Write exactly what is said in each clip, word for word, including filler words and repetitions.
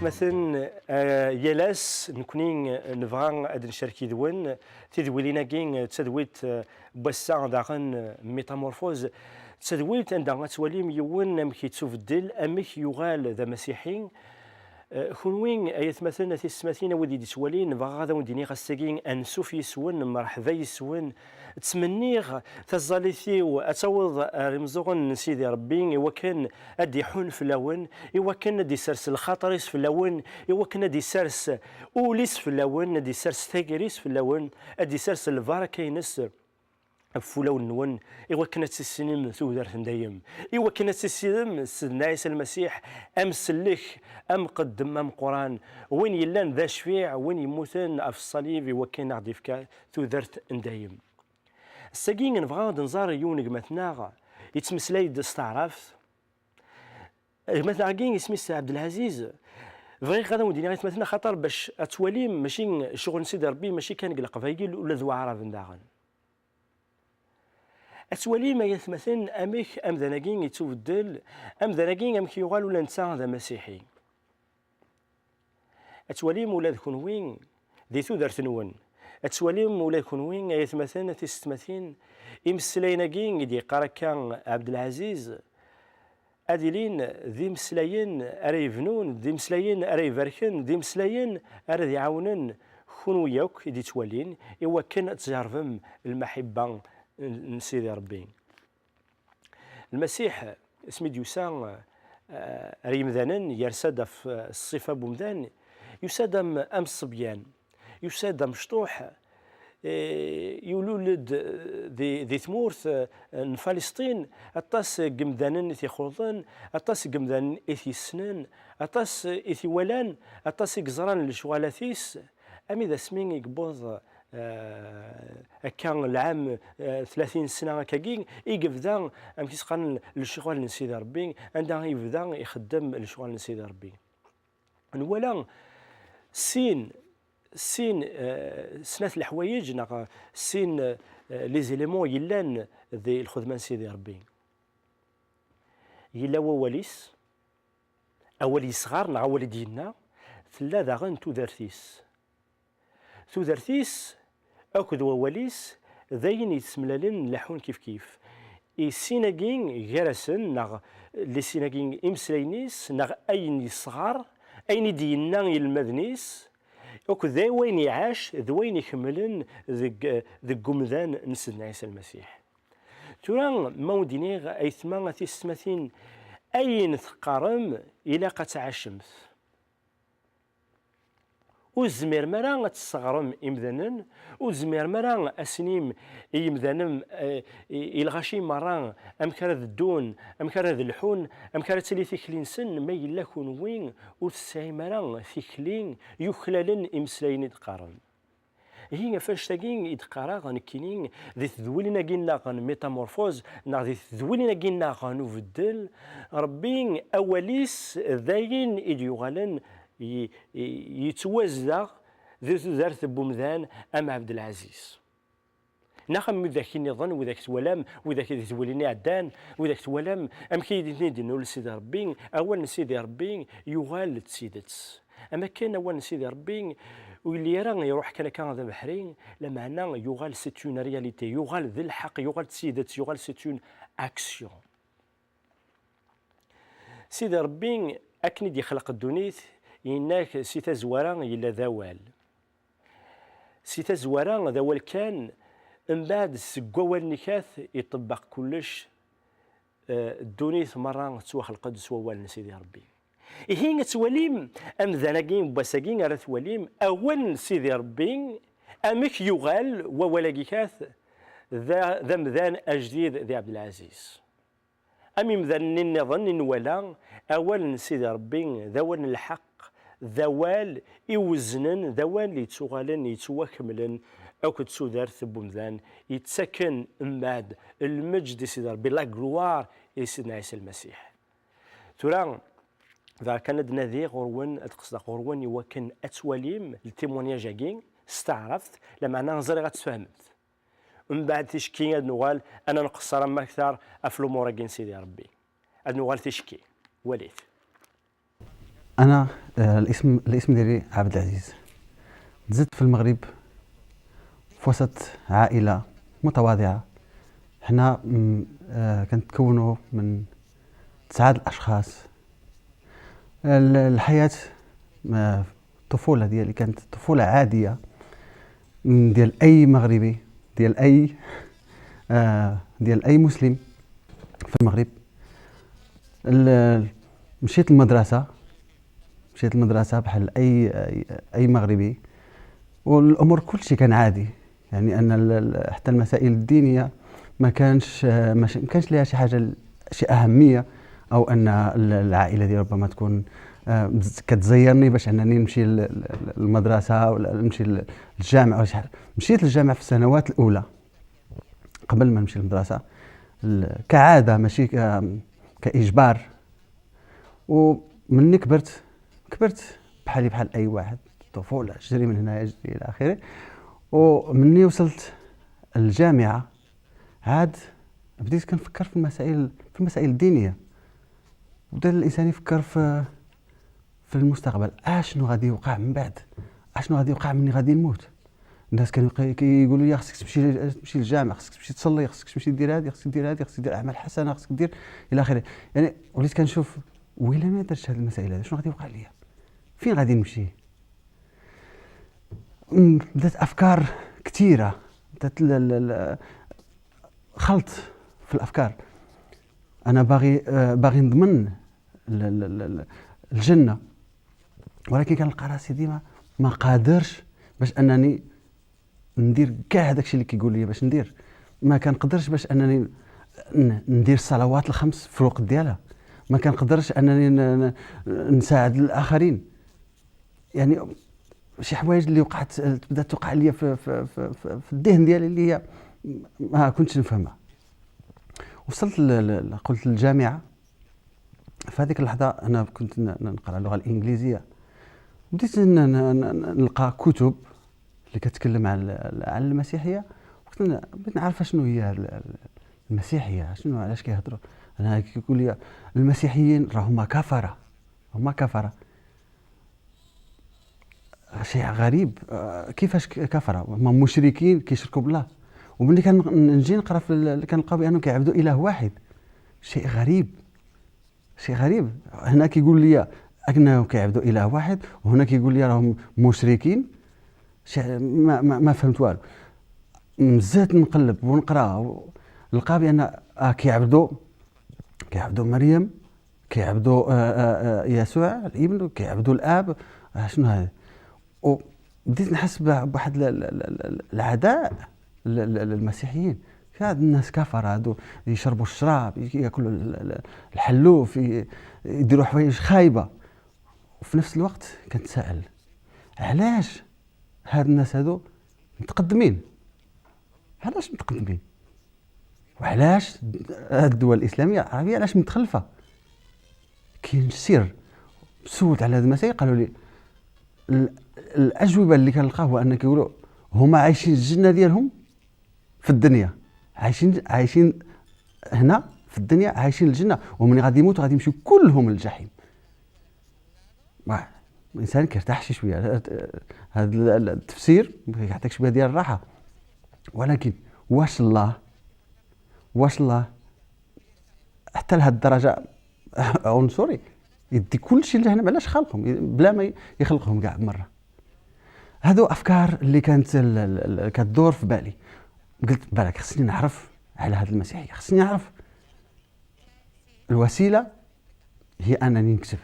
Maten, eh, yal ass, nekni, eh, nebɣa ad ncerk yid-wen tidwilin-agi, eh, d tadwilt, eh, n wass-a daɣen, eh, Métamorphose, d tadwilt anda ad twalim yiwen amek yettubeddel, amek yuɣal d amasiḥi. Eh, kunwi, ay atmaten, a tisetmatin, a wid i d-yettwalin, bɣiɣ ad awen-d-iniɣ ass-agi, ansuf yis-wen, mreḥba yis-wen. Ttmenniɣ taẓallit-iw ad taweḍ ar imeẓẓuɣen n Sidi Ṛebbi, i wakken ad d-iḥun fell-awen, i wakken ad d-isers lxaṭer-is fell-awen, i wakken ad d-isers ul-is fell-awen, ad d-isers tayri-s fell-awen, ad d-isers lbaraka-ines ɣef wulawen-nwen, i wakken ad tissinem tudert n dayem, i wakken ad tissinem Sidna Ɛisa Lmasiḥ, amsellek, amqeddem, ameqqran, win yellan d acfiɛ, win yemmuten ɣef ṣṣalib i wakken ad aɣ-d-ifk tudert n dayem. Ass-agi, nebɣa ad nẓer yiwen n gma-tneɣ yettmeslay-d s taɛrabt. Gma-tneɣ-agi, isem-is Ɛebdelɛaziz. Bɣiɣ ad awen-d-iniɣ, ay atmaten, axaṭer bac ad twalim, mačči ccɣel n Sidi Ṛebbi, mačči kan deg Leqbayel, ula d Waɛraben daɣen. Ad twalim, ay atmaten, amek amdan-agi yettubeddel, amdan-agi amek yuɣal ula netta d amasiḥi. Ad twalim ula d kunwi di tudert-nwen. Ad twalim ula d kunwi, ay atmaten, a tisetmatin, imeslayen-agi i d-yeqqar akka Ɛebdelɛaziz, ad ilin d imeslayen ara yebnun, d imeslayen ara ibarken, d imeslayen ara d-iɛawnen kunwi yakk i d-ittwalin, i wakken ad tjerbem lmaḥibba n, n Sidi Ṛebbi. Lmasiḥ, asmi d-yusa, eh, ar yimdanen, yersa-d ɣef, eh, ṣṣifa n umdan, yusa-d am, am ṣṣebyan, yusa-d amecṭuḥ, eh, yulul-d, eh, di, di tmurt, eh, n Falisṭin, aṭas n yimdanen i t-ixuḍen, aṭas n yimdanen i t-yessnen, aṭas i t-iwalan, aṭas i yeẓran lecɣalat-is, armi d asmi i yewweḍ, eh, akka lɛam, eh, tlatin sna akkagi, i yebda, amek i s-qqaren, lecɣal n Sidi Ṛebbi, anda i yebda ixeddem lecɣal n Sidi Ṛebbi. Nwala sin, sin, eh, snat leḥwayeǧ neɣ sin, eh, les éléments yellan di lxedma n Sidi Ṛebbi. Yella wawal-is, awal yesɣar neɣ awal i d-yenna, tella daɣen tudert-is. Tudert-is akked wawal-is d ayen yettemlalen, leḥḥun kifkif. I sin-agi gar-asen, neɣ les sin-agi imeslayen-is, neɣ ayen yesɣar, ayen i d-yenna i yinelmaden-is, akked d wayen iɛac, d wayen ikemmlen deg, deg umdan n Sidna Ɛisa Lmasiḥ. Tura, ma wen-d-iniɣ, aytma, a tisetmatin, ayen teqqarem, ilaq ad tɛacemt. Ur tezmirem ara ad tesseɣrem imdanen, ur tezmirem ara ad s-tinim i yimdanen, eh, i, i lɣaci merra amek ara d-ddun, amek ara d-lḥun, amek ara tili tikli-nsen, ma yella kunwi ur tesɛim ara tikli yuklalen imeslayen i d-qqaren. Ihi, ɣef annect-agi i d-qqareɣ nekkini, di tedwilin-agi nneɣ n métamorphose, neɣ di tedwilin-agi nneɣ n ubeddel, Ṛebbi, awal-is d ayen i d-yuɣalen y-, y-, yettwazdeɣ di tudert n wemdan am Ɛebdelɛaziz. Neɣ am widak nniḍen, widak twalam, widak di tedwilin iɛeddan, widak twalam, amek i d-, i d-innul Sidi Ṛebbi, awal n Sidi Ṛebbi yuɣal d tidet. Am akken awal n Sidi Ṛebbi ur yelli ara iruḥ kan akka d abeḥri, lameɛna yuɣal c'est une réalité, yuɣal d lḥeqq, yuɣal d tidet, yuɣal c'est une action. Sidi Ṛebbi, akken i d-ixleq ddunit, yenna-k si tazwara yella d awal. Si tazwara d awal kan, mbeɛd seg wawal n ikat iṭebbeq kullec, eh, ddunit merra tettwaxleq-d s wawal n Sidi Ṛebbi. Ihi ad twalim amdan-agi n wass-agi ara twalim awal n Sidi Ṛebbi, amek yuɣal wawal-agi kat d, d amdan ajdid di Ɛebdelɛaziz. Am imdanen-nni nniḍen i nwala, awal n Sidi Ṛebbi d awal n lḥeqq, d awal iweznen, d awal yettuɣalen, yettwakemlen akked tudert n wemdan, yettaken mbeɛd lmeǧd i Sidi Ṛebbi, la gloire i Sidna Ɛisa Lmasiḥ. Tura, bɣiɣ kan ad d-nadiɣ ɣur-wen, ad qesdeɣ ɣur-wen i wakken ad twalim le témoignage-agi s taɛrabt, lameɛna ẓriɣ ad tfehmemt. Mbeɛd ticki ad nuɣal ad nqeṣṣer am akteṛ ɣef lumuṛ-agi n Sidi Ṛebbi. Ad nuɣal ticki. Walit. انا آه، الاسم الاسم ديالي عبد العزيز. تزدت في المغرب في وسط عائله متواضعه. حنا م- آه، كنتكونوا من تسعه الاشخاص. ال- الحياه، آه، الطفوله ديالي كانت طفوله عاديه م- ديال اي مغربي، ديال اي آه، ديال اي مسلم في المغرب. ال- مشيت المدرسه مشيت المدرسه بحال اي اي, أي مغربي. والامور كلشي كان عادي، يعني ان ال- ال- حتى المسائل الدينيه ما كانش آه، ما ش- ما كانش ليها شي حاجه، شي اهميه، او ان ال- العائله ديالي ربما تكون آه، كتزيرني باش انني نمشي ل- ل- للمدرسه ولا نمشي ل- للجامع ولا شي حاجه. مشيت للجامع في السنوات الاولى قبل ما نمشي للمدرسه، كعاده، ماشي كاجبار. ومني كبرت كبرت بحالي بحال اي واحد، الطفوله، جري من هنايا، جري الى اخره. ومني وصلت للجامعه عاد بديت كنفكر في المسائل في المسائل الدينيه. بدا الانسان يفكر في في المستقبل، اشنو غادي يوقع من بعد؟ اشنو غادي يوقع مني غادي نموت؟ الناس كانوا كي- كيقولوا لي: "خصك تمشي تمشي للجامع، خصك تمشي تصلي، خصك تمشي دير هذه، خصك دير هذه، خصك دير اعمال حسنه، خصك دير الى اخره". يعني وليت كنشوف: ويلي ما درتش هذه المسائل هذه، شنو غادي يوقع ليا؟ فين غادي نمشي؟ بدات افكار كثيره، بدات خلط في الافكار. انا باغي آه، باغي نضمن الجنه، ولكن كنلقى راسي ديما ما قادرش باش انني ندير كاع داكشي اللي كيقول لي باش ندير. ما كنقدرش باش انني ندير الصلوات الخمس في الوقت ديالها. ما كنقدرش انني نساعد الاخرين. يعني شي حوايج اللي وقعت، بدات توقع ليا في, في, في, في, في الذهن ديالي اللي هي ما كنتش نفهمها. وصلت ل- ل- قلت للجامعه. في هذيك اللحظه انا كنت نقرا اللغه الانجليزيه. بديت نلقى كتب اللي كتكلم على على المسيحيه. بديت نعرف شنو هي المسيحيه، شنو، علاش كيهضروا. انا كيقول لي: "المسيحيين راهما كفره، هما كفره". شيء غريب. آه، كيفاش كفره؟ هما مشركين كيشركوا بالله. وملي كنجي نقرا في ال- كنلقى بانه كيعبدوا اله واحد. شيء غريب، شيء غريب. هنا كيقول لي انه كيعبدوا اله واحد، وهنا كيقول لي راهم مشركين. شيء ما, ما, ما فهمت والو. مزال نقلب ونقرا، نلقى بان آه كيعبدوا كيعبدوا مريم، كيعبدوا آه، آه، آه، يسوع الابن، كيعبدوا الاب. آه، شنو هذا؟ وبديت نحس بواحد العداء للمسيحيين. هاد الناس كفر، هادو يشربوا الشراب، ياكلوا الحلوف، يديروا حوايج خايبه. وفي نفس الوقت كنتساءل: علاش هاد الناس هادو متقدمين؟ علاش متقدمين؟ وعلاش هاد الدول الاسلاميه العربيه علاش متخلفه؟ كاين سر. سولت على هاد المسائل، قالوا لي الاجوبه اللي كنلقاها هو ان كيقولوا هما عايشين الجنه ديالهم في الدنيا، عايشين عايشين هنا في الدنيا، عايشين الجنه، ومن غادي يموتوا غادي يمشيو كلهم للجحيم. واه، الانسان كيرتاح شي شويه. هذا التفسير يعطيك شويه ديال الراحه. ولكن واش الله واش الله حتى لهاد الدرجه عنصري، يدي كل شيء لجهنم؟ علاش خلقهم بلا ما يخلقهم كاع مره؟ هادو افكار اللي كانت كتدور في بالي. قلت: بالك خصني نعرف على هاد المسيحيه، خصني نعرف. الوسيله هي انني نكتب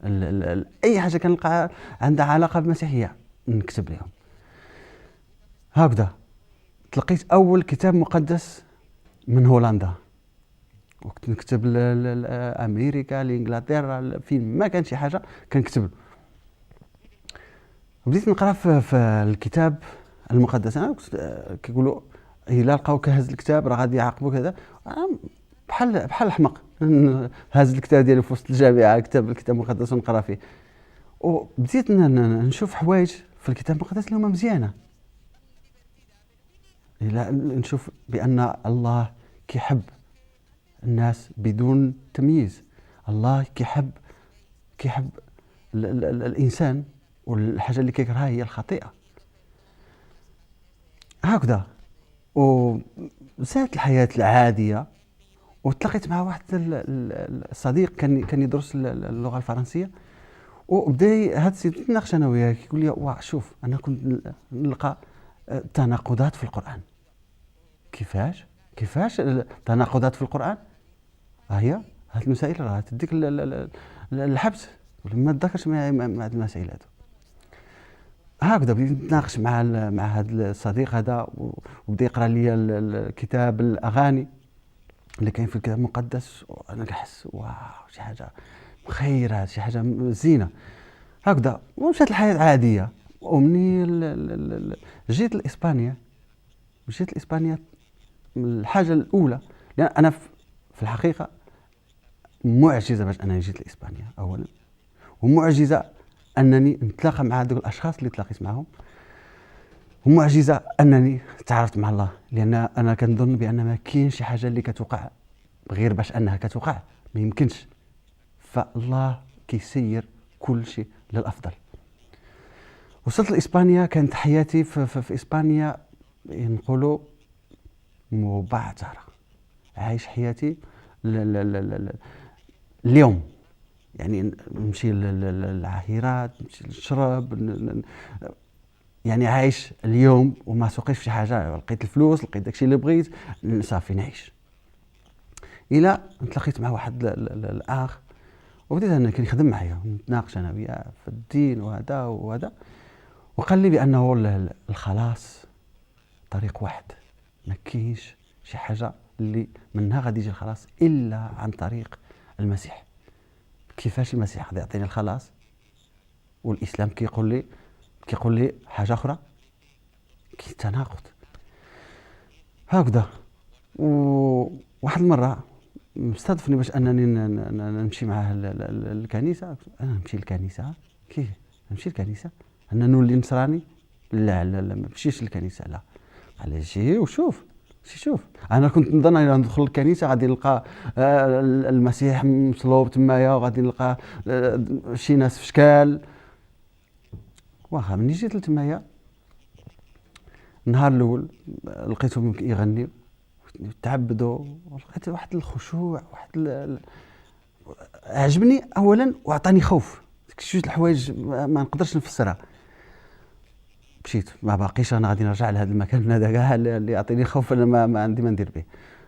ال ال ال اي حاجه كنلقى عندها علاقه بالمسيحيه، نكتب لهم. هكذا تلقيت اول كتاب مقدس من هولندا، وكنت نكتب ل- ل- لامريكا، لانجلترا، ل- فين ما كان شي حاجه كنكتب له. بديت نقرا في, في الكتاب المقدس. انا كنت آه، كيقولوا الا لقاوك هز الكتاب راه غادي يعاقبوك كذا. أنا بحال بحال الحمق هز الكتاب ديالي في وسط الجامعه، كتاب الكتاب المقدس، ونقرا فيه. وبديت نشوف حوايج في الكتاب المقدس اللي هما مزيانه. الا نشوف بان الله كيحب الناس بدون تمييز. الله كيحب كيحب ال ال ال الإنسان، والحاجة اللي كيكرهها هي الخطيئة. هكذا. ومشات الحياة العادية، وتلاقيت مع واحد ال- ال- ال- الصديق كان كان يدرس ال- ال- اللغة الفرنسية، وبدا ي- هاد السيد نتناقش أنا وياه، كيقول لي: "واه، شوف، أنا كنت ن- نلقى آه، تناقضات في القرآن". "كيفاش؟ كيفاش ال- تناقضات في القرآن؟" "ها هي، هاد المسائل راه تديك ال- ال- ال- ال- الحبس، ولا ما تذكرش مع مع- مع هاد المسائل هادو". هكذا بديت نتناقش مع ال- مع هاد الصديق هذا، و- وبدا يقرا لي ال- ال- كتاب الأغاني اللي كاين في الكتاب المقدس، وأنا كنحس: "واو، شي حاجة مخيرة، شي حاجة م- زينة". هكذا، ومشات الحياة عادية. ومني ال- ال- ال- ال- جيت لإسبانيا، جيت لإسبانيا، الحاجة الأولى، لأن أنا في في الحقيقة معجزة باش أنا جيت لإسبانيا أولًا، ومعجزة أنني نتلاقى مع هذوك الأشخاص اللي تلاقيت معهم، ومعجزة أنني تعرفت مع الله، لأن أنا كنظن بأن ما كاين شي حاجة اللي كتوقع غير باش أنها كتوقع، ما يمكنش. فالله كيسير كل شيء للأفضل. وصلت لإسبانيا، كانت حياتي في, في, في إسبانيا نقولوا مبعثرة، عايش حياتي ل- ل- ل- ل- ل- اليوم. يعني نمشي ل- ل- ل- للعاهرات، نمشي نشرب، ن- ن- يعني عايش اليوم وما سوقيش في شي حاجة. لقيت الفلوس، لقيت داكشي اللي بغيت، صافي نعيش. إلا تلاقيت مع واحد ال- ال- ال- الأخ، وبديت أنا كان يخدم معايا، نتناقش أنا وياه في الدين وهذا وهذا، وقال لي بأنه ال- ال- الخلاص طريق واحد، ما كاينش شي حاجة اللي منها غادي يجي الخلاص إلا عن طريق المسيح. كيفاش المسيح غادي يعطيني الخلاص والإسلام كيقول لي، كيقول لي حاجة أخرى؟ كي تناقض هكذا. وواحد المرة مستضفني باش أنني ن- ن- ن- نمشي معاه ل- ل- ل- للكنيسة. أنا نمشي للكنيسة؟ كيف نمشي للكنيسة؟ أنا نولي نصراني؟ لا، لا، لا، ما مشيش للكنيسة، لا. قال لي: "جي وشوف، جي شوف". أنا كنت نظن أنا ندخل الكنيسة غادي نلقى آه، المسيح مصلوب تمايا، وغادي نلقى آه، شي ناس في شكال. واخا، مني جيت لتمايا، النهار الأول لقيتهم يغنيو، تعبدوا، لقيت واحد الخشوع، واحد ال- ال- عجبني أولًا وعطاني خوف. ديك جوج الحوايج ما ما نقدرش نفسرها. مشيت، ما باقيش أنا غادي نرجع لهذا المكان هذا كاع اللي اللي يعطيني خوف، أنا ما ما عندي ما ندير به.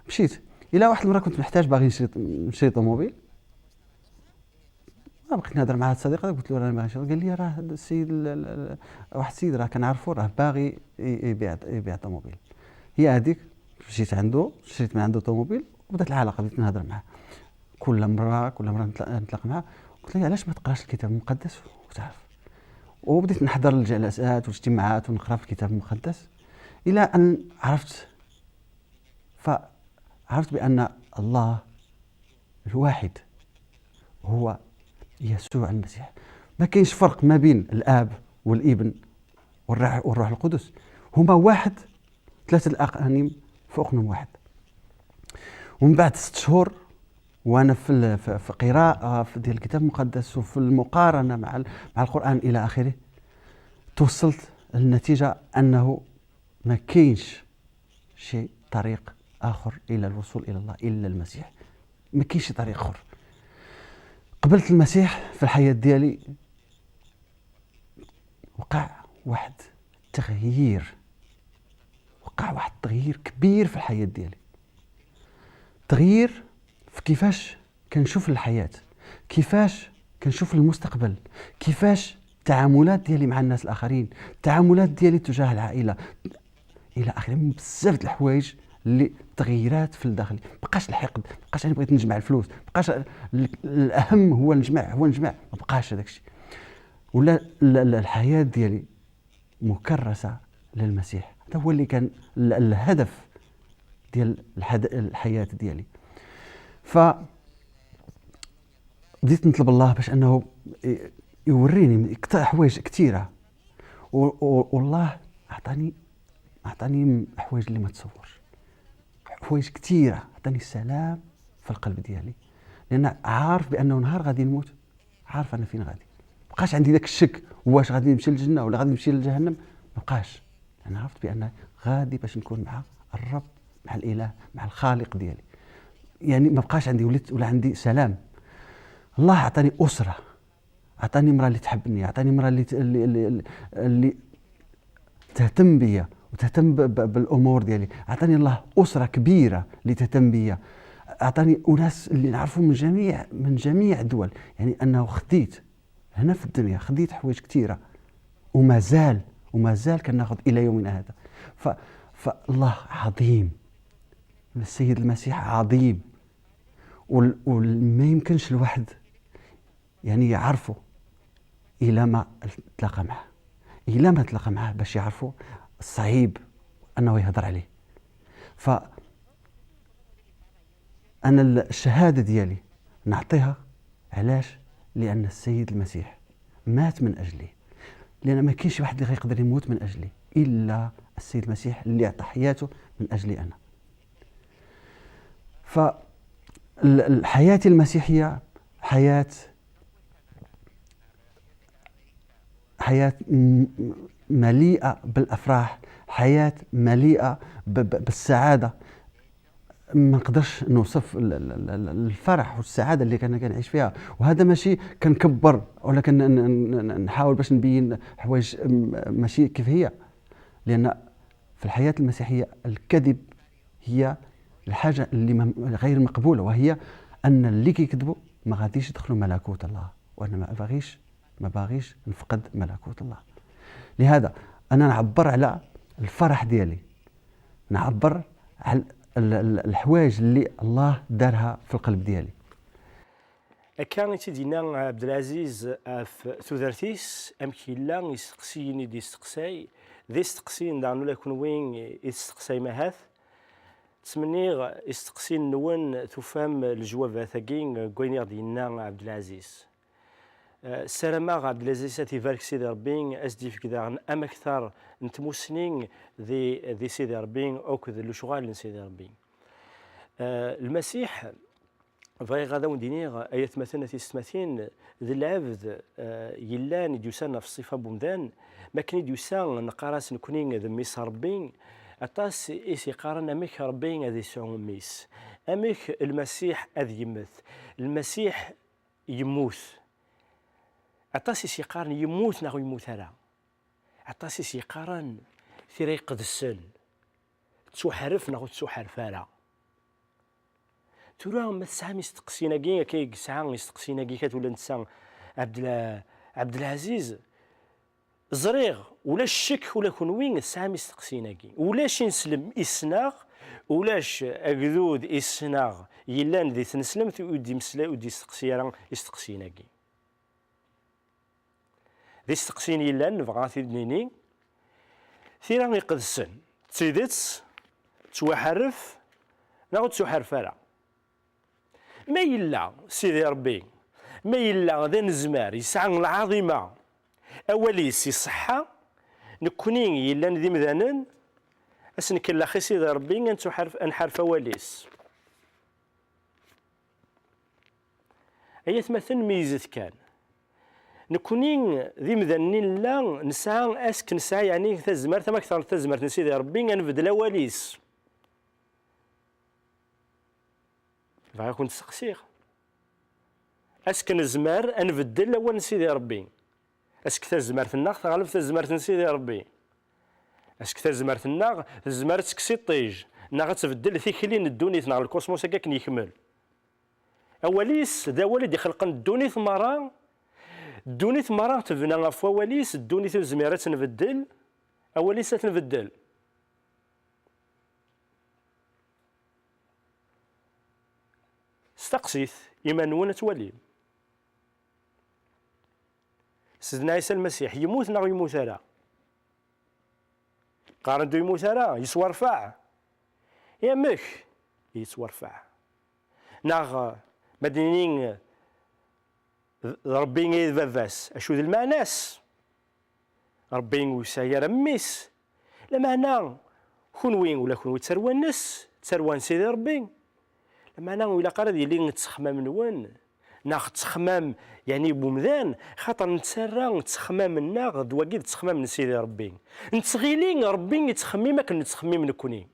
مشيت. إلا واحد المرة كنت محتاج باغي نشري نشري طوموبيل، ما بقيت نهضر مع هاد الصديق هذا، قلت له: "راني باغي نشري". قال لي: "راه هاد السيد ال- ال- ال- واحد السيد راه كنعرفو، راه باغي ي- يبيع يبيع طوموبيل". هي هذيك، مشيت عنده، شريت من عنده طوموبيل، وبدات العلاقة، بديت نهضر معاه. كل مرة، كل مرة نتلا- نتلاقى معاه، قلت له: "علاش ما تقراش الكتاب المقدس وتعرف؟" وبديت نحضر الجلسات والاجتماعات ونقرا في الكتاب المقدس، إلى أن عرفت، فعرفت بأن الله الواحد هو يسوع المسيح. ما كاينش فرق ما بين الآب والابن والروح، والروح القدس، هما واحد، ثلاثة الأقانيم فوقهم واحد. ومن بعد ست شهور وأنا في ال- في في قراءة في ديال الكتاب المقدس وفي المقارنة مع ال- مع القرآن إلى آخره، توصلت للنتيجة أنه ما كاينش شي طريق آخر إلى الوصول إلى الله إلا المسيح. ما كاينش شي طريق آخر. قبلت المسيح في الحياة ديالي، وقع واحد التغيير، وقع واحد التغيير كبير في الحياة ديالي. تغيير في كيفاش كنشوف الحياة، كيفاش كنشوف المستقبل، كيفاش التعاملات ديالي مع الناس الآخرين، التعاملات ديالي تجاه العائلة، إلى آخره، من بزاف د الحوايج اللي تغيرات في الداخل. بقاش الحقد، بقاش أنا بغيت نجمع الفلوس، بقاش ال- الأهم هو نجمع، هو نجمع، ما بقاش هذاك الشيء. ولا ال- ال- الحياة ديالي مكرسة للمسيح. هذا هو اللي كان ال- الهدف ديال الحد- الحياة ديالي. ف بديت نطلب الله باش أنه ي- يوريني كت- حوايج كثيرة. و- و- والله عطاني، عطاني حوايج اللي ما تصورش، حوايج كثيرة. عطاني السلام في القلب ديالي، لأن عارف بأنه نهار غادي نموت عارف أنا فين غادي. بقاش عندي ذاك الشك، واش غادي نمشي للجنة ولا غادي نمشي لجهنم؟ ما بقاش. أنا عرفت بأن غادي باش نكون مع الرب، مع الإله، مع الخالق ديالي. يعني ما بقاش عندي، وليت ولا عندي سلام. الله عطاني أسرة، عطاني مرأة اللي تحبني، عطاني مرأة اللي ت-، اللي، اللي، اللي، اللي تهتم بيا وتهتم ب-، ب-، بالأمور ديالي. عطاني الله أسرة كبيرة اللي تهتم بيا. عطاني أناس اللي نعرفهم من جميع، من جميع الدول. يعني أنه خديت هنا في الدنيا، خديت حوايج كثيرة، وما زال، وما زال كناخذ إلى يومنا هذا. ف-، فالله عظيم، السيد المسيح عظيم، وال-، وال-، ما يمكنش الواحد يعني يعرفه إلا ما تلاقى معاه، إلا ما تلاقى معاه باش يعرفه، صعيب أنه يهضر عليه. فأنا الشهادة ديالي نعطيها، علاش؟ لأن السيد المسيح مات من أجلي، لأن ما كاينش واحد اللي غيقدر يموت من أجلي إلا السيد المسيح اللي عطى حياته من أجلي أنا. فالحياة المسيحية حياة، حياة م-، مليئة بالأفراح، حياة مليئة ب-، ب-، بالسعادة. ما نقدرش نوصف ال-، ال-، ال-، ال-، الفرح والسعادة اللي كان كنعيش فيها. وهذا ماشي كنكبر ولا كن-، ن-، ن-، ن-، نحاول باش نبين حوايج م-، ماشي كيف هي. لأن في الحياة المسيحية الكذب هي الحاجة اللي مم-، غير مقبولة، وهي أن اللي كيكذبوا ما غاديش يدخلوا ملكوت الله، وأنا ما باغيش، ما باغيش نفقد ملكوت الله. لهذا أنا نعبر على الفرح ديالي، نعبر على ال-، ال-، الحوايج اللي الله دارها في القلب ديالي. Akka i tt-id-yenna Ɛebdelaziz ɣef tudert-is, amek yella isteqsiyen i d-isteqsay, d isteqsiyen daɣen ula d kenwi i testeqsayem ahat. Ttmenniɣ isteqsiyen-nwen tufam lejwabat-agi deg wayen i ɣ-d-yenna Ɛebdelaziz. Eh, ssarameɣ Ɛebdelaziz ad t-ibarek Sidi Ṛebbi, ad s-d-yefk daɣen amaktar n tmussni di, di Sidi Ṛebbi akked lecɣal n Sidi Ṛebbi. Eh, Lmasiḥ, bɣiɣ ad awen-d-iniɣ, ay atmaten, a tisetmatin, d lɛebd, eh, yellan i d-yusan ɣef ṣṣifa n wemdan, mi akken i d-yusa, neqqar-as nekkni d mmi-s n Ṛebbi, aṭas i s-yeqqaren amek Ṛebbi ad yesɛu mmi-s, amek Lmasiḥ ad yemmet. Lmasiḥ yemmut. Aṭas i s-yeqqaren yemmut neɣ ur yemmut ara. Aṭas i s-yeqqaren tira iqedsen, tettuḥerref neɣ ur tettuḥerref ara. Tura ma tesɛam isteqsiyen-agi, akka i yesɛa isteqsiyen-agi Katula netta Ɛebdela-, Ɛebdelaziz, ẓriɣ, ulac ccek ula kunwi tesɛam isteqsiyen-agi. Ulac ineslem i ssneɣ, ulac agdud i ssneɣ yellan di tneslemt ur d-yemmeslay, ur d-yesteqsi ara isteqsiyen-agi. D isteqsiyen yellan, nebɣa ad t-id-nini. Tira iqedsen, d tidet, tettwaḥerref, neɣ ur tettwaḥerref ara? Ma yella Sidi Ṛebbi, ma yella d anezmar, yesɛa lɛaḍima, awal-is iṣeḥḥa, nekkni yellan d imdanen, ad s-nkellex i Sidi Ṛebbi, ad nettuḥerref, ad nḥerref awal-is. Ay atmaten, meyyzet kan. Nekkni d imdanen i nella, nesɛa, ask nesɛa, yeɛni, tazmert, am akteṛ n tazmert n Sidi Ṛebbi, ad nbeddel awal-is. Bɣiɣ ad kent-steqsiɣ. Ask nezmer ad nbeddel awal n Sidi Ṛebbi? Ask tazmert-nneɣ teɣleb tazmert n Sidi Ṛebbi? Ask tazmert-nneɣ tezmer ad tekkes iṭij, neɣ ad tbeddel tikli n ddunit, neɣ lkosmos akka akken yekmel? Awal-is d awal i d-ixelqen ddunit merra. Ddunit merra tebna ɣef wawal-is, ddunit ur nezmir ad tt-nbeddel. Awal-is ad t-nbeddel. Steqsit iman-nwen ad twalim. Sidna Ɛisa Lmasiḥ yemmut neɣ ur yemmut ara? Qqaren-d ur yemmut ara, yettwarfeɛ. I amek yettwarfeɛ? Neɣ ma d-nini d, d Ṛebbi i d baba-s, acu d lmeɛna-s? Ṛebbi ur yesɛi ara mmi-s. Lameɛna, kunwi, ula kunwi d tarwa-nnes, d tarwa n Sidi Ṛebbi. Lameɛna, ur ilaq ara ad yili ttexmam-nwen, neɣ ttexmam Yeɛni n umdan, xaṭer nettarra ttexmam-nneɣ d wagi d ttexmam n Sidi Ṛebbi. Nettɣili Ṛebbi yettxemmim akken nettxemmim nekkni.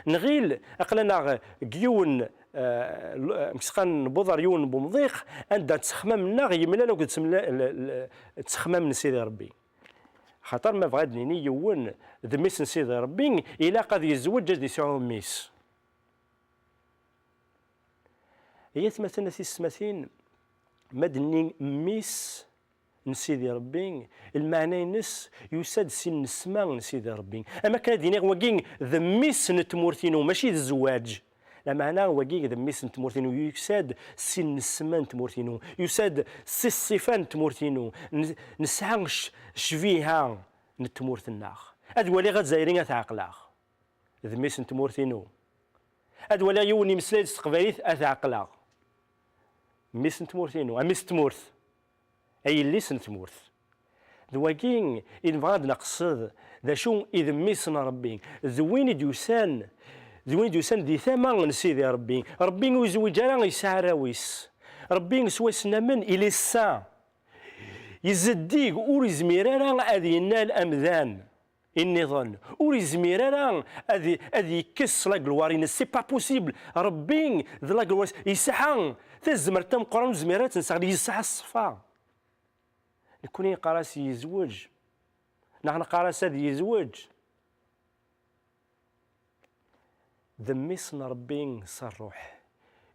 Nɣil aql-aneɣ deg yiwen, eh, l-, amek s-qqaren, newweḍ ɣer yiwen n wemḍiq anda ttexmam-nneɣ yemlal akked temla-, l-, l-, ttexmam n Sidi Ṛebbi. Xaṭer ma bɣa ad d-nini yiwen d mmi-s n Sidi Ṛebbi, ilaq ad yezweǧ, ad yesɛu mmi-s. Ay atmaten, a tisetmatin, ma d-nni mmi-s n Sidi Ṛebbi, lmeɛna-ines yusa-d si nnesma n Sidi Ṛebbi. Am akken ad iniɣ wagi d mmi-s n tmurt-inu, mačči d zzwaǧ. Lameɛna wagi d mmi-s n tmurt-inu, yusa-d si nnesma n tmurt-inu, yusa-d si ṣṣifa n tmurt-inu. N-, nesɛa c-, ccbiha n tmurt-nneɣ. Ad waliɣ azzayri, ad t-ɛeqleɣ. D mmi-s n tmurt-inu. Ad waliɣ yiwen imeslay-d s teqbaylit, ad t-ɛeqleɣ. Mmi-s n tmurt-inu, a mmi-s n tmurt, a yelli-s n tmurt. D wagi i nebɣa ad neqsed, d acu i d mmi-s n Ṛebbi, d win i d-yusan, d win i d-yusan di tama n Sidi Ṛebbi. Ṛebbi ur yezwiǧ ara, yesɛa arraw-is. Ṛebbi s wayen namen, il est saint. Yezeddig, ur yezmir ara ad yennal amdan. Nniḍen. Ur yezmir ara ad, ad yekkes la gloire-ines. C'est pas possible. Ṛebbi d la gloire-is. Yesɛa tazmert tameqqrant, ur nezmir ara ad tt-nesseɣli. Yesɛa ṣṣfa. Nekkni neqqar-as yezweǧ. Neɣ neqqar-as ad yezweǧ. D mmi-s n Ṛebbi s ṛṛuḥ.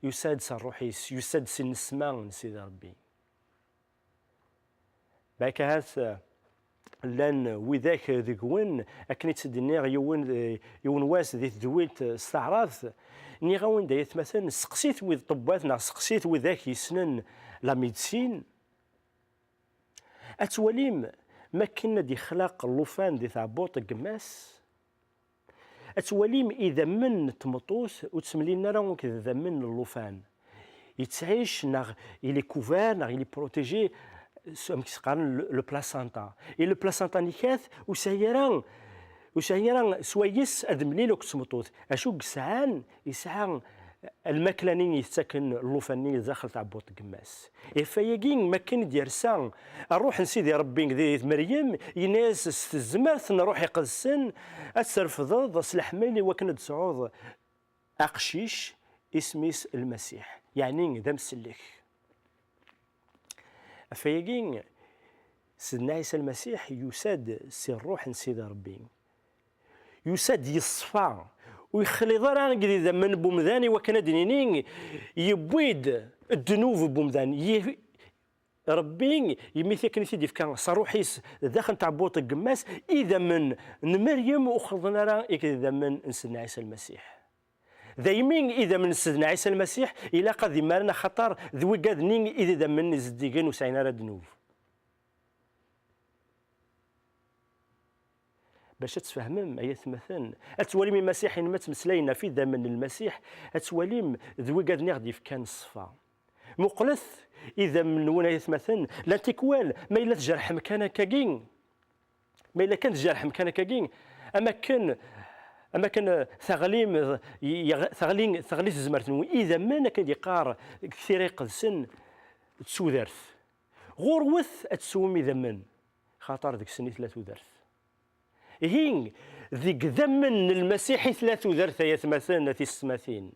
Yusa-d s ṛṛuḥ-is, yusa-d si nnesma n Sidi Ṛebbi. Balak ahat, eh, llan widak deg-wen, akken i tt-id-nniɣ yiwen, eh, yiwen wass di tedwilt, eh, s taɛrabt, nniɣ-awen-d ay atmaten, seqsit wid ṭṭebbat neɣ seqsit widak yessnen la médecine. Ad twalim makken ad d-ixlaq llufan di tɛebbuḍt n yemma-s. Ad twalim idammen n tmeṭṭut ur ttemlilin ara akked idammen n llufan. Yettɛic neɣ il est couvert neɣ il est protégé s, amek s-qqaren, le, le placenta. Et le placenta n ikat ur sɛi ara, ur sɛi ara swayes ad mlil akked tmeṭṭut. Acu i yesɛan, yesɛa lmakla-nni yettaken llufan-nni daxel tɛebbuḍt n yemma-s. Ɣef wayagi, makken i d-yersa Ṛṛuḥ n Sidi Ṛebbi di Meryem, yenna-yas s tezmert n Ṛṛuḥ Iqedsen, ad trefdeḍ s leḥmel i wakken ad tesɛuḍ aqcic, isem-is Lmasiḥ, yeɛni d amsellek. Ɣef wayagi, Sidna Ɛisa Lmasiḥ yusa-d si Ṛṛuḥ n Sidi Ṛebbi. Yusa-d yeṣfa, ur yexliḍ ara deg idammen n wemdan, i wakken ad d-nini yewwi-d ddnub n wemdan. Ye-, Ṛebbi, imi akken i t-id-yefka s Ṛṛuḥ-is daxel n tɛebbuḍt n yemma-s, idammen n Meryem ur xelḍen ara akked idammen n Sidna Ɛisa Lmasiḥ. Daymi idammen n Sidna Ɛisa Lmasiḥ ilaq ad imaren, axaṭer d wigad-nni i d idammen izeddigen ur sɛin ara ddnub. Bac ad tfehmem, ay atmaten, ad twalim imasiḥiyen ma ttmeslayen ɣef idammen n Lmasiḥ, ad twalim d wigad-nni i ɣ-d-yefkan ṣṣfa. Muqlet idammen-nwen, ay atmaten, llan tikwal, ma yella tjerḥem kan akkagi, ma yella kan tjerḥem kan akkagi, am akken, am akken, eh, teɣlim, eh, yeɣ-, teɣli, teɣli tezmert-nwen. Idammen, akken i d-yeqqar deg Tira Iqedsen, d tudert. Ɣurwet ad teswem idammen, xaṭer deg-sen i tella tudert. Ihi, deg idammen n Lmasiḥ i tella tudert, ay atmaten, a tisetmatin.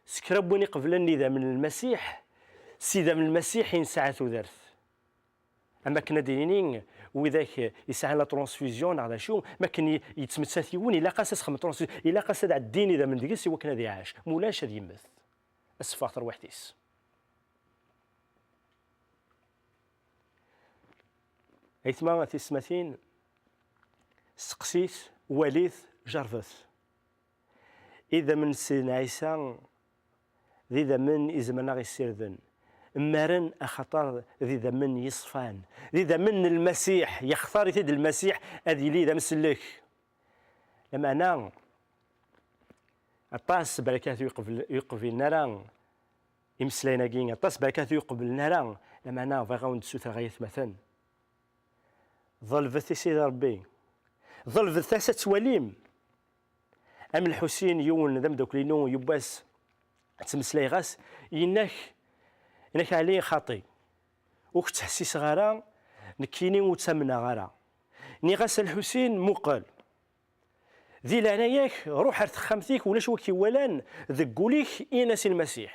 S kra n win iqeblen idammen n Lmasiḥ, s idammen n Lmasiḥ i nesɛa tudert. Am akken ad d-nini, widak yesɛan la transfusion neɣ d acu, ma akken i-, yettmettat yiwen, ilaq-as ad s-xedmen transfusion, ilaq-as ad ɛeddin idammen deg-s i wakken ad iɛac, ma ulac ad yemmet, ad teffeɣ terwiḥt-is. Aytma, a tisetmatin, seqsit, walit, jerbet. Idammen n Sidna Ɛisa d idammen izemren a ɣ-issirden. Mmaren axaṭer d idammen yeṣfan. D idammen n Lmasiḥ, yextar-it-id Lmasiḥ ad yili d amsellek. Lameɛna, aṭas balak ur yeqbel-, ur yeqbilen ara imeslayen-agi, aṭas balak ur yeqblen ara. Lameɛna bɣiɣ a wen-d-ssutreɣ ay atmaten. Ḍelbet i Sidi Ṛebbi. Ḍelbet-as ad twalim. Am Lḥusin, yiwen d ameddakel-inu, yiwwas ttmeslayeɣ-as, yenna-k, Yenna-k: "Ɛli, xaṭi, ur k-ttḥessiseɣ ara, nekkini ur ttamneɣ ara." Nniɣ-as: "A Lḥusin, muqel, di leɛnaya-k, ruḥ ar texxamt-ik, ulac wi k-iwalan deg wul-ik, ini-as i Lmasiḥ.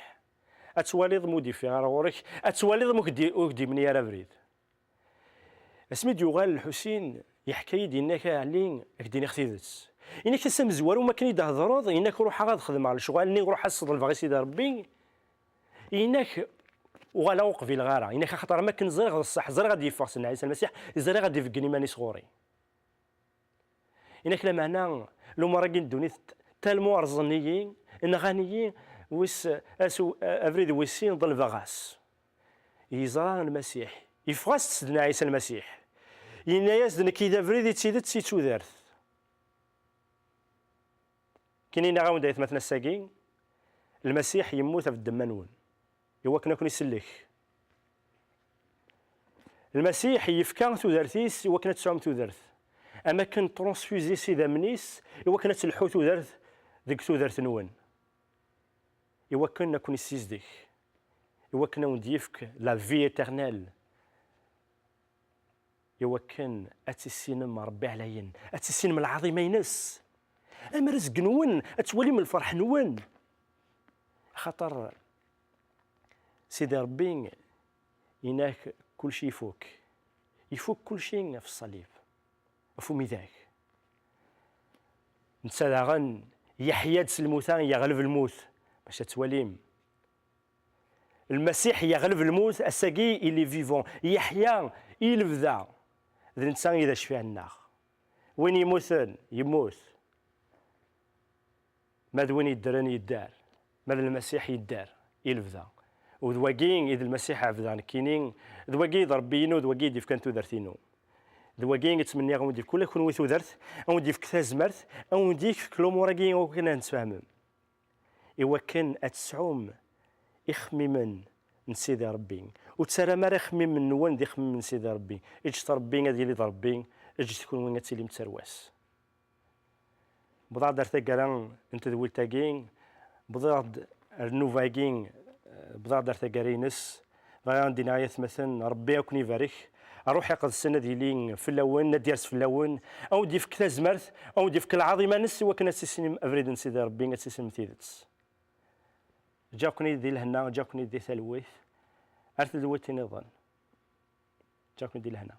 Ad twaliḍ ma ur d-yeffiɣ ara ɣur-k, ad twaliḍ ma ur k-d-, ur k-d-yemni ara abrid." Asmi d-yuɣal Lḥusin, yeḥka-yi-d, yenna-k: "A Ɛli, ad k-d-iniɣ tidet." Yenna-k: "Ass amezwaru, mi akken i d-thedreḍ, yenna-k, ruḥeɣ ad xedmeɣ lecɣal-nni, ruḥ ad sḍelbeɣ i Sidi Ṛebbi." Yenna-k: "Uɣaleɣ ur qbileɣ ara." Yenna-k: "Axaṭer am akken ẓriɣ d ṣṣeḥ, ẓriɣ ad d-yeffeɣ Sidna Ɛisa Lmasiḥ, ẓriɣ ad d-ibeggen iman-is ɣur-i." Yenna-k: "Lameɛna lumuṛ-agi n ddunit talmu rẓen-iyi, nɣan-iyi, wis, asu, abrid wis sin ḍelbeɣ-as." Yeẓra Lmasiḥ, yeffeɣ-as-d Sidna Ɛisa Lmasiḥ. Yenna-yas-d: "Nekk i d abrid, i d tidet, i d tudert." Akken i nniɣ-awen-d, ay atmaten, ass-agi, Lmasiḥ yemmut ɣef ddemma-nwen, iwakken ad ken-isellek. Lmasiḥ yefka tudert-is iwakken ad tesɛum tudert, am akken transfusis idammen-is iwakken ad telḥu tudert deg tudert-nwen, iwakken ad ken-issizdeg, iwakken ad wen-d-yefk la vie éternelle, iwakken ad tissinem Ṛebbi ɛlayen, ad tissinem lɛaḍima-ines. Amer azg-nwen, ad twalim lferḥ-nwen. Axaṭer Sidi Ṛebbi, inak kulci ifuk. Ifuk kulci ɣef ṣṣalib, ɣef umidag. Netta daɣen yeḥya-d s lmuta, yeɣleb lmut. Bac ad twalim, Lmasiḥ yeɣleb lmut, ass-agi il est vivant, yeḥya i lebda. D netta i d acfiɛ-nneɣ. Win yemmuten, yemmut. Ma d win yeddren, yedder. Ma d Lmasiḥ, yedder i lebda. U d wagi i d Lmasiḥ ɛebdeɣ nekkini, d wagi i d Ṛebbi-inu, d wagi i d-yefkan tudert-inu. D wagi i ttmenniɣ a wen-d-yefk ula kunwi tudert, a wen-d-yefk tazmert, a wen-d-yefk lumuṛ-agi iwakken ad tent-tfehmem. Iwakken ad tesɛum ixemmimen n Sidi Ṛebbi. Ur ttarram ara ixemmimen-nwen d ixemmimen n Sidi Ṛebbi. Eǧǧet Ṛebbi ad yili d Ṛebbi, eǧǧet kunwi ad tilim d tarwa-s. Wwḍeɣ-d ar taggara n tedwilt-agi, wwḍeɣ-d ar nnuba-agi, eh, wwḍeɣ-d ar taggara-ines. Bɣiɣ ad d-iniɣ ay atmaten, Ṛebbi ad ken-ibarek. Ṛṛuḥ Iqedsen ad yili fell-awen, ad d-yers fell-awen, ad wen-d-yefk tazmert, ad wen-d-yefk lɛaḍima-ines iwakken ad tissinem abrid n Sidi Ṛebbi, ad tissinem tidet. Ǧǧiɣ-ken-id di lehna, ǧǧiɣ-ken-id di talwit. Ar tedwilt-nniḍen. Ǧǧiɣ-ken-id di lehna.